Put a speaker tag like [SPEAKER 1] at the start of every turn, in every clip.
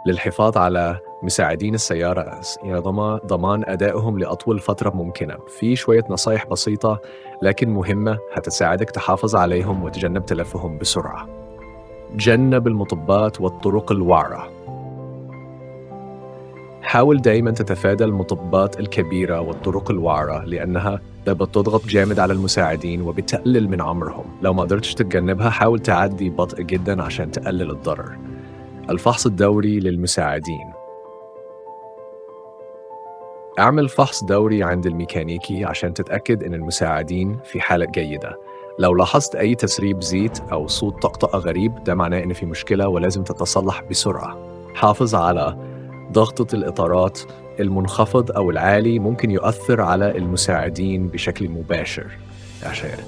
[SPEAKER 1] للحفاظ على مساعدين السيارة، يعني ضمان أدائهم لأطول فترة ممكنة. في شوية نصايح بسيطة لكن مهمة هتساعدك تحافظ عليهم وتجنب تلفهم بسرعة. تجنب المطبات والطرق الوعرة. حاول دايما تتفادى المطبات الكبيرة والطرق الوعرة، لأنها بتضغط جامد على المساعدين وبتقلل من عمرهم. لو ما قدرتش تتجنبها حاول تعدي بطء جدا عشان تقلل الضرر. الفحص الدوري للمساعدين. اعمل فحص دوري عند الميكانيكي عشان تتأكد إن المساعدين في حالة جيدة. لو لاحظت أي تسريب زيت أو صوت طقطقة غريب، ده معناه إن في مشكلة ولازم تتصلح بسرعة. حافظ على ضغطة الإطارات. المنخفض أو العالي ممكن يؤثر على المساعدين بشكل مباشر. عشان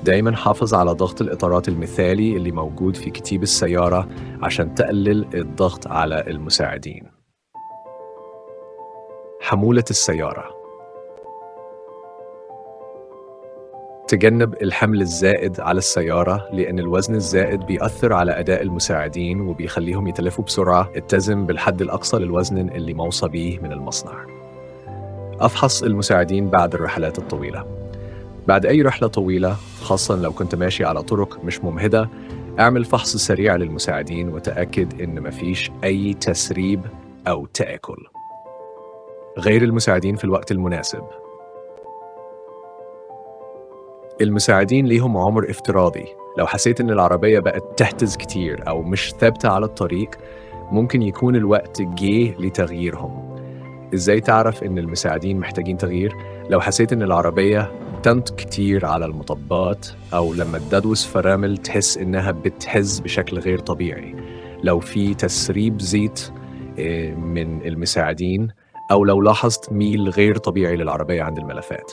[SPEAKER 1] دايما حافظ على ضغط الإطارات المثالي اللي موجود في كتيب السيارة عشان تقلل الضغط على المساعدين. حمولة السيارة. تجنب الحمل الزائد على السيارة، لأن الوزن الزائد بيأثر على أداء المساعدين وبيخليهم يتلفوا بسرعة. التزم بالحد الأقصى للوزن اللي موصى به من المصنع. أفحص المساعدين بعد الرحلات الطويلة. بعد أي رحلة طويلة، خاصة لو كنت ماشي على طرق مش ممهدة، اعمل فحص سريع للمساعدين وتأكد إن مفيش أي تسريب أو تآكل. غير المساعدين في الوقت المناسب. المساعدين ليهم عمر افتراضي. لو حسيت إن العربية بقت تهتز كتير أو مش ثابتة على الطريق، ممكن يكون الوقت جه لتغييرهم. إزاي تعرف إن المساعدين محتاجين تغيير؟ لو حسيت إن العربية تنط كتير على المطبات، أو لما تدوس فرامل تحس إنها بتهز بشكل غير طبيعي، لو في تسريب زيت من المساعدين، أو لو لاحظت ميل غير طبيعي للعربية عند الملفات.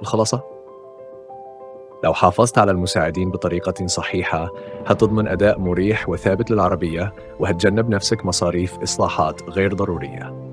[SPEAKER 1] الخلاصة؟ لو حافظت على المساعدين بطريقة صحيحة هتضمن أداء مريح وثابت للعربية، وهتجنب نفسك مصاريف إصلاحات غير ضرورية.